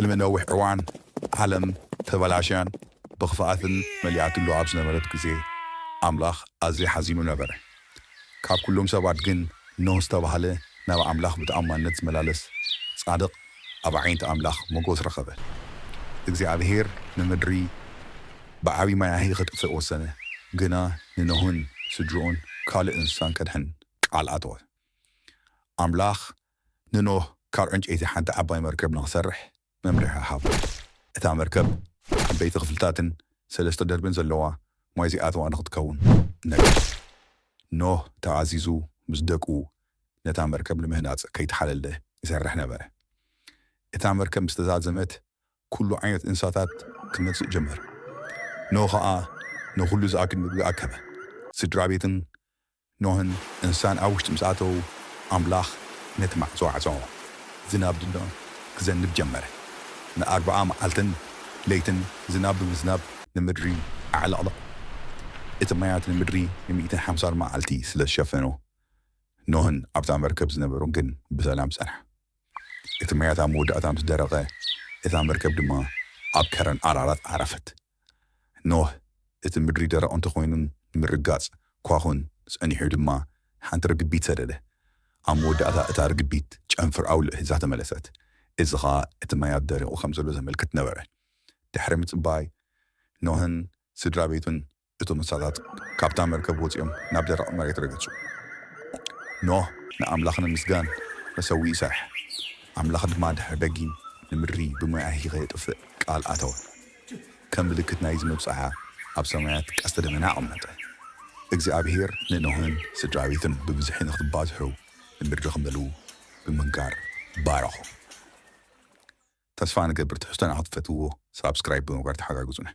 ቅድሚ ነዊሕ እዋን ዓለም ተበላሽያን ብኽፍኣትን መሊኣትሉ ኣብ ዝነበረት ግዜ፣ ኣምላኽ ኣዝዩ ሓዚኑ ነበረ። ካብ ኩሎም ሰባት ግን ኖህ ዝተባህለ ናብ ኣምላኽ ብተኣማንነት ዝመላለስ ጻድቕ ኣብ ኣዒንቲ ኣምላኽ ሞገስ ረኸበ። እግዚኣብሄር ንምድሪ ብዓቢ መያሂ ከጥፍእ ወሰነ፣ ግና ንኖህን ስድርኡን ካልእ እንስሳን ከድሕን ቃል ኣተወ። ኣምላኽ ንኖህ ካብ ዕንጨይቲ ሓንቲ ዓባይ መርከብ ንኽሰርሕ መምርሒ ሃቦ። እታ መርከብ ዓበይቲ ክፍልታትን ሰለስተ ደርብን ዘለዋ ማይ ዘይኣተዋ ንኽትከውን ነገሮ። ኖህ ተኣዚዙ ምስ ደቁ ነታ መርከብ ንምህናጽ ከይተሓለለ ይሰርሕ ነበረ። እታ መርከብ ምስ ተዛዘመት ኩሉ ዓይነት እንስሳታት ክመጽእ ጀመረ። ኖህ ኸኣ ንኹሉ ዝኣክል ምግቢ ኣከበ። ስድራ ቤትን ኖህን እንስሳን ኣብ ውሽጢ ምስ ኣተዉ ኣምላኽ ነቲ ማዕጾ ዓጸዎ። ዝናብ ድማ ክዘንብ ጀመረ። ንኣርብዓ መዓልትን ለይትን ዝናብ ብምዝናብ ንምድሪ ኣዕለቕለቑ። እቲ ማያት ንምድሪ ንሚእትን ሓምሳን መዓልቲ ስለ ዝሸፈኖ ኖህን ኣብታ መርከብ ዝነበሩ ግን ብሰላም ጸንሐ። እቲ ማያት ኣብ መወዳእታ ምስ ደረቐ እታ መርከብ ድማ ኣብ ከረን ኣራራት ዓረፈት። ኖህ እቲ ምድሪ ደረቕ እንተኾይኑን ንምርጋጽ ኳኹን ጸኒሑ ድማ ሓንቲ ርግቢት ሰደደ። ኣብ መወዳእታ እታ ርግቢት ጨንፍር ኣውልዕ ሒዛ ተመለሰት። እዚ ኸኣ እቲ ማያት ደሪቑ ከም ዘሎ ዘመልክት ነበረ። ድሕሪ ምጽባይ ኖህን ስድራ ቤቱን እቶም እንስሳታት ካብታ መርከብ ወጺኦም ናብ ደረቕ መሬት ረገጹ። ኖህ ንኣምላኽ ንምስጋን መሰውኢ ሰርሐ። ኣምላኽ ድማ ድሕሪ ደጊም ንምድሪ ብመያሂ ከየጥፍእ ቃል ኣተወ። ከም ምልክት ናይዚ መብጽዓ ኣብ ሰማያት ቀስተ ደመና ኣቐመጠ። እግዚኣብሄር ንኖህን ስድራ ቤቱን ብብዝሒ ንኽትባዝሑ ንምድሪ ክመልኡ ብምንጋር ባረኾም። ተስፋ ንገብር ትሕዝቶና ክትፈትውዎ ሳብስክራይብ ብምግባር ተሓጋግዙና።